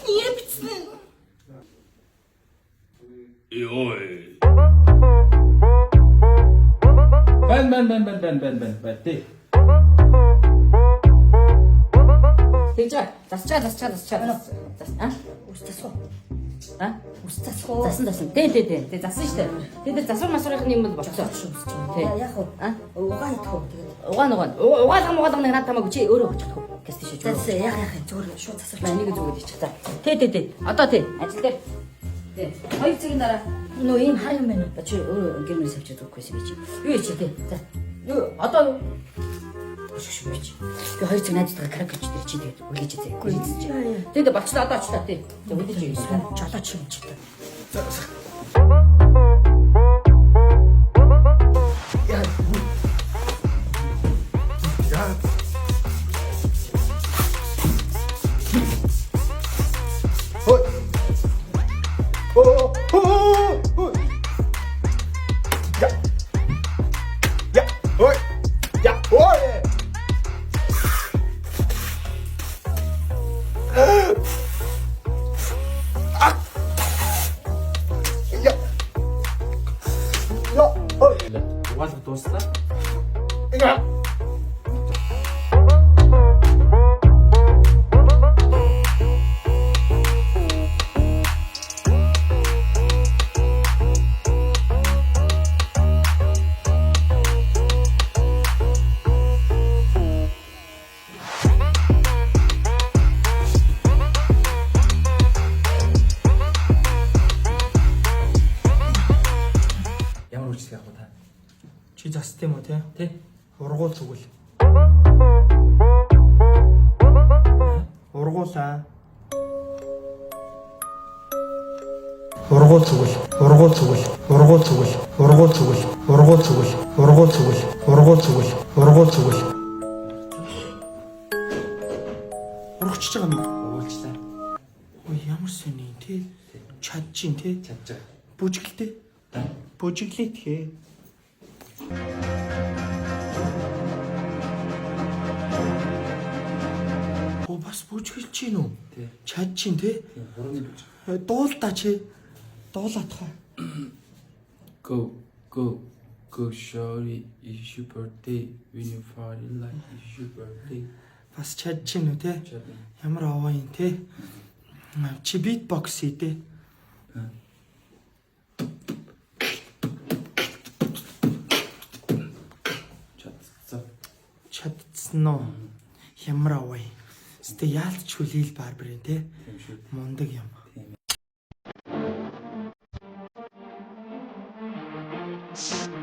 Нэрээ бичсэн. Йой. Бан бан бан бан бан бан бан бан тий. Тэгж байгаа. Засчаа засчаа засчаа. Зас а? Үс засах уу? А? Үс засах уу? Засан засан. Тий тий тий. Тий засан штэ. Тий тэр засвар масварын юм бол болцоо. Шүү үсч. Тий. Яг уу. А? Угаан идэх үү тэгээд. Угаан угаан. Угаалга мугаалга нэг над тамаагүй чи өөрөө очихдгүй. Гэс тийш За зүгээр. за яг яг зүгээр шууд засах. Маа нэг зүгээд ичих та. Тий тий тий. Одоо тий. Ажил дээр. Тий. 2 цагийн дараа Нөө ийм хар юм байна уу? чи өөрөө гэрмээс авчиж өгөхгүйсэн би чи. Юу чи тий. За. Юу одоо юу? Хөшгөш би чи. Би 2 цаг найзтайгаа караоке дээр чи тэгээд хүлээж үзье. Хүлээж үзье. Тий тий болчлоо одоо очлоо тий. За хүлээж үзье. Жолооч юм чи та. Хой. Оо. Оо. Я. Я. Ой. Я. Ой. А. Я. Я. Ой. Угаалга дууслаа. Я. Ямар үйлчлэг авах вэ та? Чи засд юм уу те? Тий. Ургуул тэгвэл. Ургуулаа. Ургуул тэгвэл. Ургуул тэгвэл. Ургуул тэгвэл. Ургуул тэгвэл. Ургуул тэгвэл. Ургуул тэгвэл. Ургуул тэгвэл. Ургуул тэгвэл. Ургачж байгаа юм. Угуулчлаа. Ой ямар сони те? Чадчин те? Чадж байгаа. Бүжиглээ. Да. Бүжиглээ тхээ. Оо бас бүжиглэж чинь үү? Тий. Чадчин те? Тийм гурван бүжиг. Дуулдаа чи. Дуулаатах. Go go go shorty is your birthday when you party like it's your birthday. Бас чадчин үү те? Чадна. Ямар овоо юм те? Чи битбокс хий те. Чадсан. Чадсан уу? Ямар овоо юм. Гэтэ яалтчгүй Лил Барбер юм те? Тийм шүү. Мундаг юм. Тийм.